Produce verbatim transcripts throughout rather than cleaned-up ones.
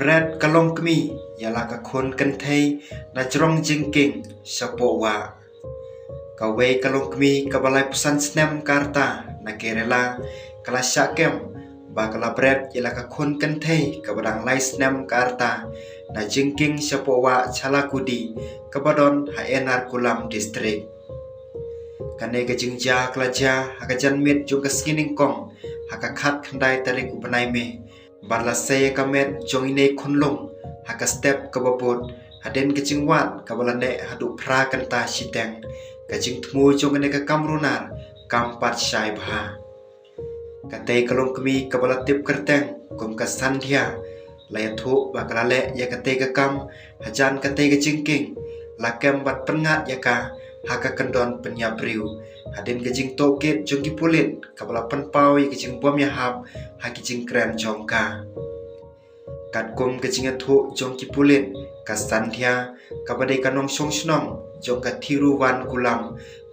Bret ka long kmie ïa la ka khun kynthei na jrong jingkieng shapoh wah. Kawei ka long kmie kaba laiphew san snem ka rta na Kerala, ka la shah kem ba ka la bret ïa la ka khun kynthei kaba dang lai snem ka rta na jingkieng shapoh wah Chalakudy kaba don ha Ernakulam District. Kane ka jingjia ka la jia ha ka janmiet jong ka sngi nyngkong ha ka khatkhyndai tarik u bnai May. Bad la sei ïa ka met jong ine i khunlung ha ka step kaba bud, hadien ka jingwad kaba la neh haduh phra kynta shiteng. Ka jingthmu jong kane ka kam runar kam pat shai bha. Katei ka long kmie kaba la tip kyrteng kum ka Sandhya la ïathuh ba ka la leh ïa katei ka kam hajan katei ka jingkieng, la kem bad pynngat ïa ka ha ka kyndon pynïap briew, hadien ka jingtohkit jong ki pulit kaba la pynpaw ïa ka jingbym ïahap ha ki jingkren jong ka. Katkum ka jingïathuh jong ki pulit, ka Sandhya kaba dei ka nongshong shnong jong ka Thiruvannakulam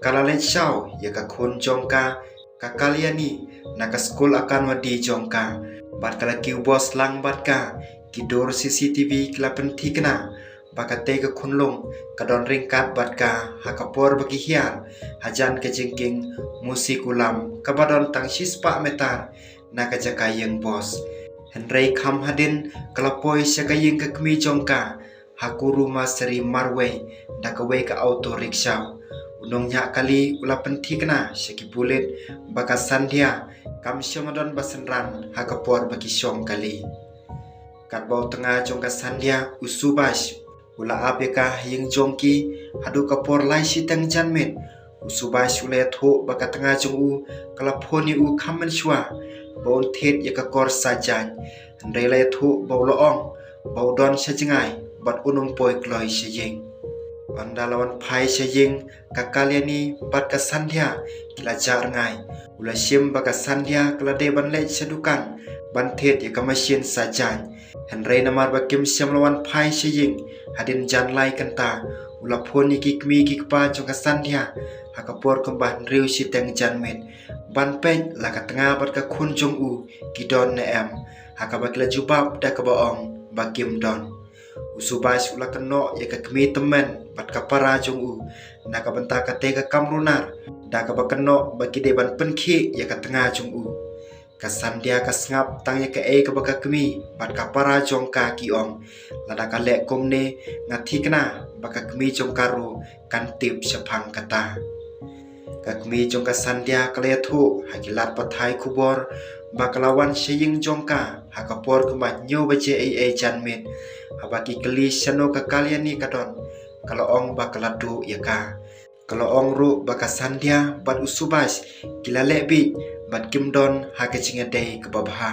ka la leit shaw ïa ka khun jong ka, ka Kalyani, na ka skul Anganwadi jong ka. Bad ka la kiew bos lang bad ka, ki dur C C T V ki la pynthikna ba katei ka khunlung ka don ryngkat bad ka ha ka por ba ki hiar hajan ka jingkieng Musikulam kaba don tang shispah meter na ka jaka ïeng bos. Hynrei kham hadien ka la poi sha ka ïing ka kmie jong ka ha Kurumasri marwei da kawei ka auto rickshaw. U nongñiah kali u la pynthikna sha ki pulit ba ka Sandhya kam shym don ba synran ha ka por ba ki shong kali. Katba u tnga jong ka Sandhya u Subhash u la ap ïa ka ha ïing jong ki haduh ka por lai shiteng janmiet. U Subhash u la ïathuh ba ka tnga jong u ka la phone ïa u kham mynshuwa ba un thied ïa ka kor sah jaiñ. Hynrei la ïathuh ba u la ong ba u don sha jngai bad un ym poi kloi sha ïing. Ynda la wan phai sha ïing, ka Kalyani bad ka Sandhya ki la jah rngai. U la shim ba ka Sandhya ka la dei ban leit sha dukan ban thied ïa ka mashin sah jaiñ. Hynrei namar ba kim shym la wan phai sha ïing hadien jan lai kynta, u la phone ïa ki kmie ki kpa jong ka Sandhya ha ka por kumba hynriew shiteng janmiet ban peit la ka tnga bad ka khun jong u ki don ne em, ha kaba ki la jubab da kaba ong ba kim don. U Subhash u la kynnoh ïa ka kmie tymmen bad ka para jong u na ka bynta katei ka kam runar da kaba kynnoh ba ki dei ban pynkhih ïa ka tnga jong u. Ka Sandhya ka sngap tang ïa kaei kaba ka kmie bad ka para jong ka ki ong. Lada ka leh kumne, nga thikna ba ka kmie jong ka ruh kan tip shaphang kata. Ka kmie jong ka Sandhya ka la ïathuh ha ki lad pathai khubor ba ka la wan sha ïing jong ka ha ka por kumba hynñiew baje ei ei janmiet. Haba ki kylli shano ka Kalyani ka don, ka la ong ba ka la duh ïa ka. Ka la ong ruh ba ka Sandhya bad u Subhash ki la leh bieit bad kim don ha ka jingïadei kaba bha.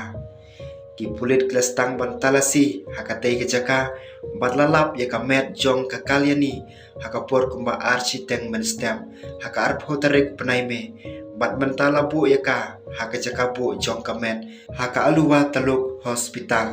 Ki pulit ki la sdang ban talasi ha katei ka jaka bad la lap ïa ka met jong ka Kalyani ha ka por kumba ar shiteng mynstep ha ka arphew tarik bnai May, bad mynta la buh ïa ka ha ka jaka buh jong ka met ha ka Aluva Taluk Hospital.